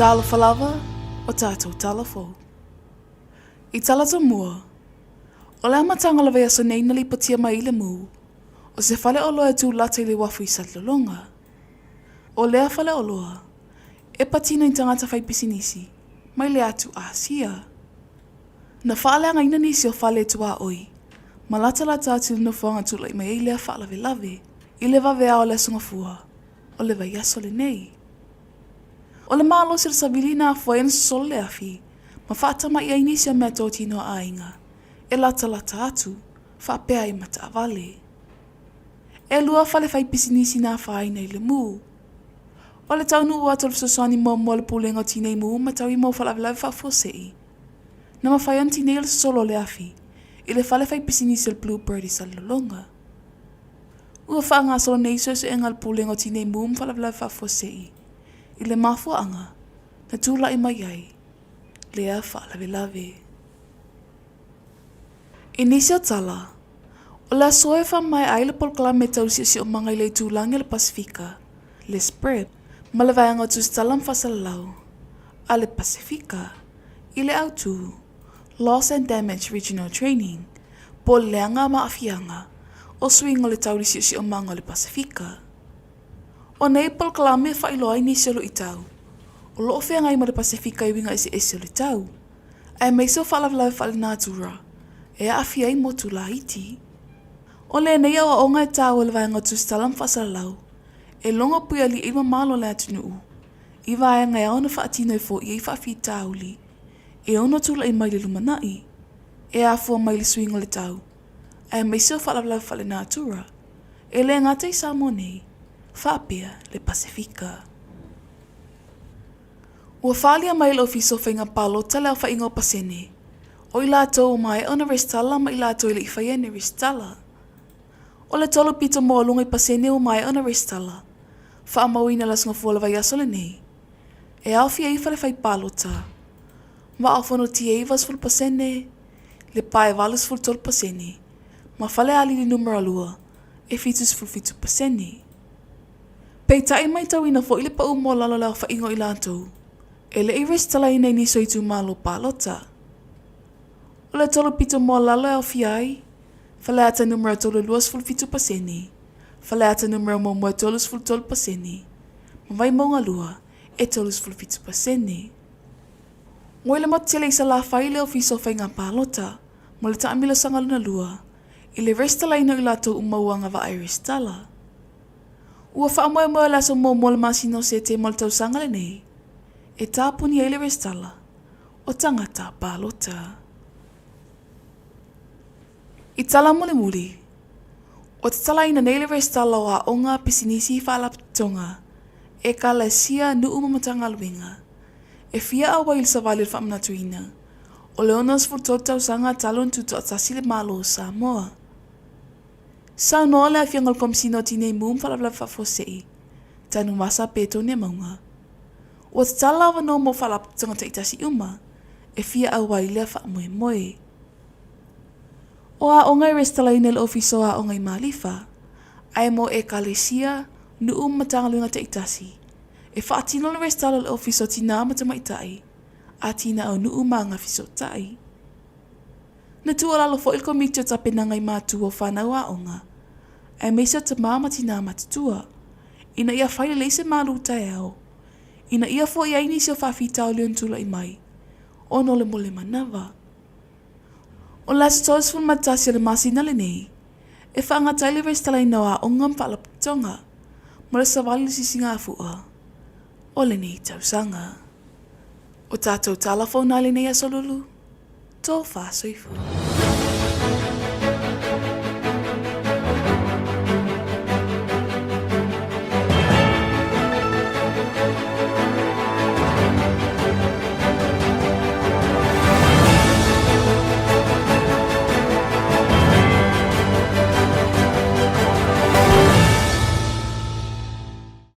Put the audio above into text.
Talofa lava o tatou tala fou. I tala tomua, o le amataga o le vaiaso nei na lipotia mai i le mu, o se faleoloa e tulata i le uafu i Salelologa. O lea faleoloa, e patino i tagata faipisinisi mai le atu Asia. Na faaleagaina nisi o fale tuaoi ma latalata atu i le nofoaga tulai mai ai lea faalavelave i le vaveao o le Aso Gafua o le vaiaso lenei. O le malosi o le savili na afua ai ona sosolo le afi ma faatamai ai nisi o meatotino a aiga e latalata atu faapea ai ma taavale. Elua fale faipisinisi na afaina i le mu. O le taunuu atu o le fesoasoani muamua a le Pulega o Tinei Mu ma Taui mo Faalavelave Faafuasei, na mafai ona tinei le sosolo o le afi i le fale faipisinisi o le Blue Bird i Salelologa. Ua faagasolo nei suesuega a le Pulega o Tinei Mu ma Faalavelave Faafuasei i le mafuaaga na tulai mai ai lea faalavelave. I nisi o tala, o le aso e faamaea ai le polokalame tau siosiomaga i le itulagi o le Pasefika, le SPREP, ma le Vaega o Tusitala ma Faasalalau a le Pasefika i le autu Loss and Damage Regional Training po o le Leaga ma Aafiaga o Suiga o le Tau i le Siosiomaga o le Pasefika. O nei polokalame e faailoa ai nisi o luitau o lo o feagai ma le Pasefika i uiga eseese o le tau, aemaise o faalavelave faalenatura e aafia ai motu laiti. O lenei aoaoga e taua i le vaega o tusitala ma faasalalau e logo puialii ai mamalo o le atunuu i vaega e ao ona faatino e foia ai faafitauli e ono tulai mai i le lumanai e afua mai i le suiga o le tau aemaise o faalavelave faalenatura e le gata i Samoa nei faapea le Pasefika. Ua faaalia mai e le Ofisa o Faiga Palota le aofaiga o pasene o i latou ua maea ona resitala ma i latou e le i faia ni resitala. O le tolu pito maualuga i pasene ua maea ona resitala, faamauina i le Aso Gafua o le vaiaso lenei, e aofia ai fale fai palota, Vaa o Fonoti e 90%, Lepa e 83% ma Falealili Numera 2 e 77%. Peitai, maitauina foi le pau maualalo o le aofaiga o i latou e le i resitalaina i nisi o itumalo palota. O le tolu pito maualalo e aofia ai, Faleata Numera 3 e 27%, Faleata Numera 1 e 33%, ma Vaimauga 2 e 37%. Ua i le motu tele i Salafai le Ofisa o Faiga Palota mo le taamilosaga lona lua i le resitalaina o i latou uma ua agavaa e resitala. Ua faamoemoe o le aso muamua o le masina o Setema o le tausaga lenei e tapuni ai le resitala o tagata palota. I tala mulimuli, ua tatalaina nei le resitala o aoga pisinisi faalapotopotoga, ekalesia, nuu ma Matagaluega e fia auai i le savali o le faamanatuina o le 63 tausaga talu ona tutoatasi le Malo o Samoa. Saunoa le Afioga i le Komesina o Tinei Mu ma Faalavelave Faafuasei, Tanuvasa Petone Mauga, ua tatala avanoa mo faalapotopotoga taitasi uma e fia auai i lea faamoemoe. O aoga e resitalaina i le Ofisa o Aoga i Malifa, ae mo Ekalesia, nuu ma Matagaluega taitasi, e faatino le resitala i le Ofisa o Tinā ma Tamaitai, a Tina o Nuu ma Agafesootai. Na tuualalo foi le Komiti o Tapenaga i matua o fanau aoga, aemaise o tamā ma tinā matutua, ina ia fai lelei se malu taeao, ina ia foia ai nisi o faafitauli ona tulai mai ona o le mole manava. O le aso 31 o le masina lenei, e faagata ai le resitalaina o aoga ma faalapotopotoga mo le savali i le sisigafua o lenei tausaga. O tatou tala fou na i lenei aso lulu, tofa soifua.